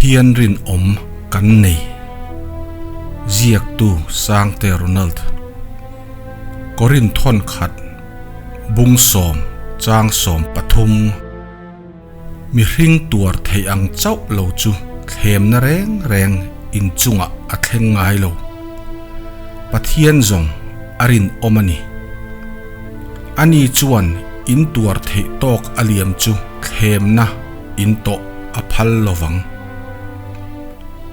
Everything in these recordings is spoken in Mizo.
Pathian rinawm kan nei. Ziaktu Sangte Ronald. Korin thawn khat bung sawm chang 13. Mihring tuar theih ang chauh lo chu thlemna reng reng inchungah a thleng ngai lo. Pathian zawng a rinawm a ni. Ani chuan in tuar theih tawk a liam chu thlemna in tawh a phal lovang.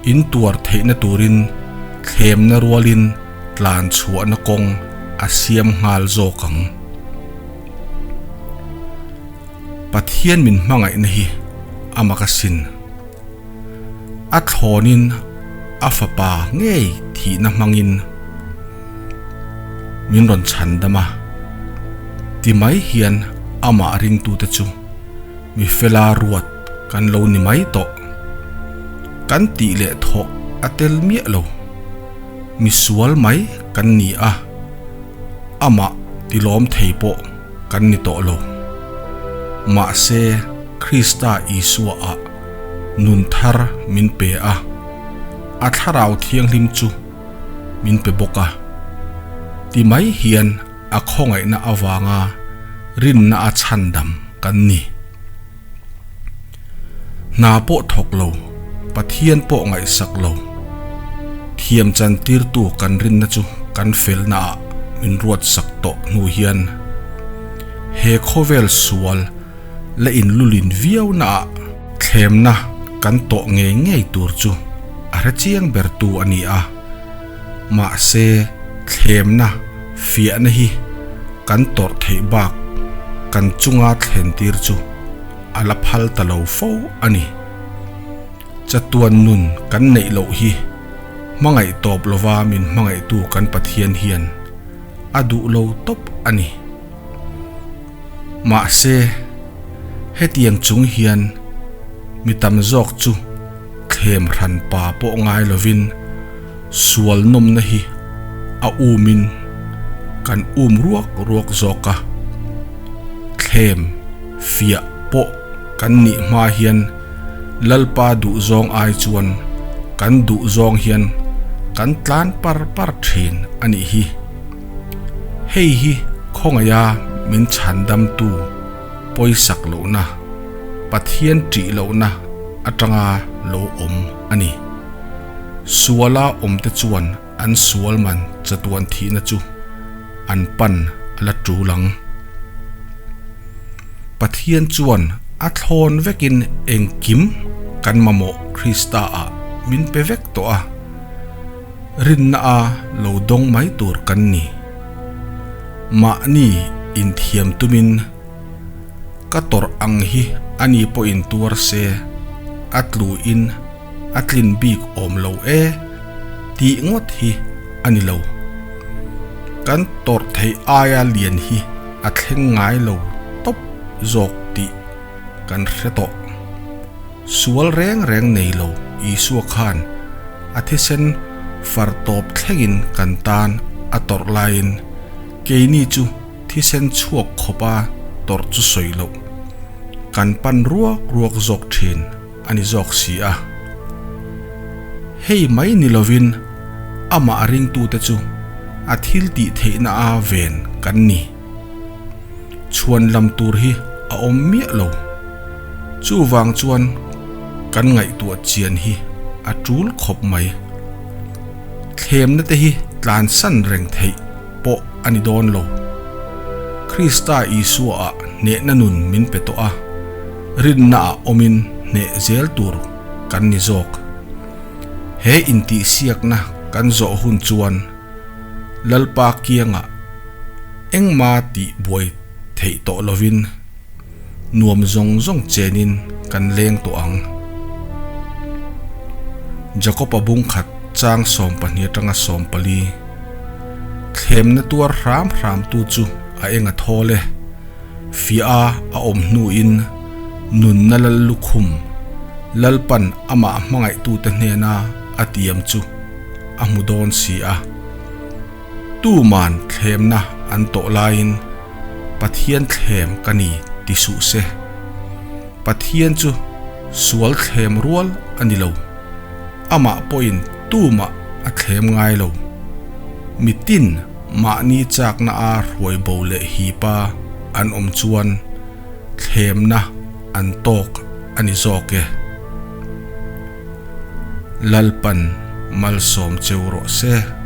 In tuar theihna turin thlemna rualin tlan chhuahna kawng a siam nghal zawk ang. Pathian min hmangaihna hi a mak asin. A thlawnin a fapa ngei thihna hmangin min rawn chhan dam a, ti mai hian amah ringtute chu Mi fela ruat kan lo ni mai tawh. Kan tih leh thawh a tel miah lo. Mi sual mai kan ni a, amah tilawm thei pawh kan ni tawh lo. Mahse, Krista Isua ah nun thar min pe a, a Thlarau Thianghlim chu min pe bawk a. Ti mai hian a khawngaihna avanga rinna a chhandam kan ni. Hna pawh thawk lo, Pathian pawh ngaihsak lo, thiam chantirtu kan rinna chu kan felnaah min ruatsak tawh hnu hian he khawvel sual la inlulin viaunaah thlemna kan tawh ngei ngei tur chu a hrechiang bertu a ni a. Mahse, thlemna, fiahna hi kan tawrh theih bak kan chunga thlen tir chu a la phal ta lo fo a ni. Chatuan nun kan neih loh hi hmangaih tawp lova min hmangaihtu kan Pathian hian a duh lo tawp a ni. Mahse, hetiang chung hian mi tam zawk chu Thlem hran pa pawh ngai lovin sual nawmna hi a umin kan um ruak ruak zawk a. Thlem fiah pawh kan nih hma hian Lalpa duhzawng ai chuan kan duhzawng hian kan tlan par par thin a nih hi. Hei hi khawngaiha min chhandamtu pawisak lohna, Pathian ṭih lohna aṭanga lo awm a ni. Suala awmte chuan an sual man chatuan thihna chu an pan a la ṭul ang. Pathian chuan a thlawn vekin engkim kan mamawh Krista-ah min pe vek tawh a, rinna a lo dawng mai tur kan ni. Mahni inthiam tumin ka tawrh ang hi ani pawhin tuar se, a tluin a tlin bik awm lo e tih ngawt hi a ni lo. Kan tawrh theih aia lian hi a thleng ngai lo tawp zawk tih kan hre tawh. Sual reng reng nei lo Isua khan a thisen far tawp thlengin kan tan a tawrh laiin keini chu thisen chhuak khawpa tawrh chu sawi loh kan pan ruak ruak zawk thin a ni zawk si a. Hei mai ni lovin amah ringtute chu a thil tih theihna a ven kan ni. Chhuan lam tur hi a awm miah lo. Chuvang chuan kan ngaihtuah chian hi a tul khawp mai. Thlemna te hi tlansan reng theih pawh a ni dawn lo. Krista Isua ah hnehna nun min pe tawh a, rinna ah awmin hneh zel tur kan ni zawk. He intihsiakna kan zawh hun chuan Lalpa kiangah engmah tih buai theih tawh lovin, Nuam zawng zawng chenin kan leng tawh ang. Jakob-a bung khat chang 12 atanga 14 Thlemna tuar hram hramtu chu a eng a thawl e. Fiah a a awm hnuin nunna lal lukhum Lalpan amah hmangaihtute hnena a tiam chu a hmu dawn si a. Tuman thlemna an tawh laiin Pathian thlem ka ni ti suh se. Pathian chu Sual thlem rual a ni lo. Amah pawhin tumah a thlem ngai lo. Mitin mahni chakna a hruai bo leh hipa an awm chuan thlemna an tawk a ni zawk e. Lalpan malsawm cheu rawh se.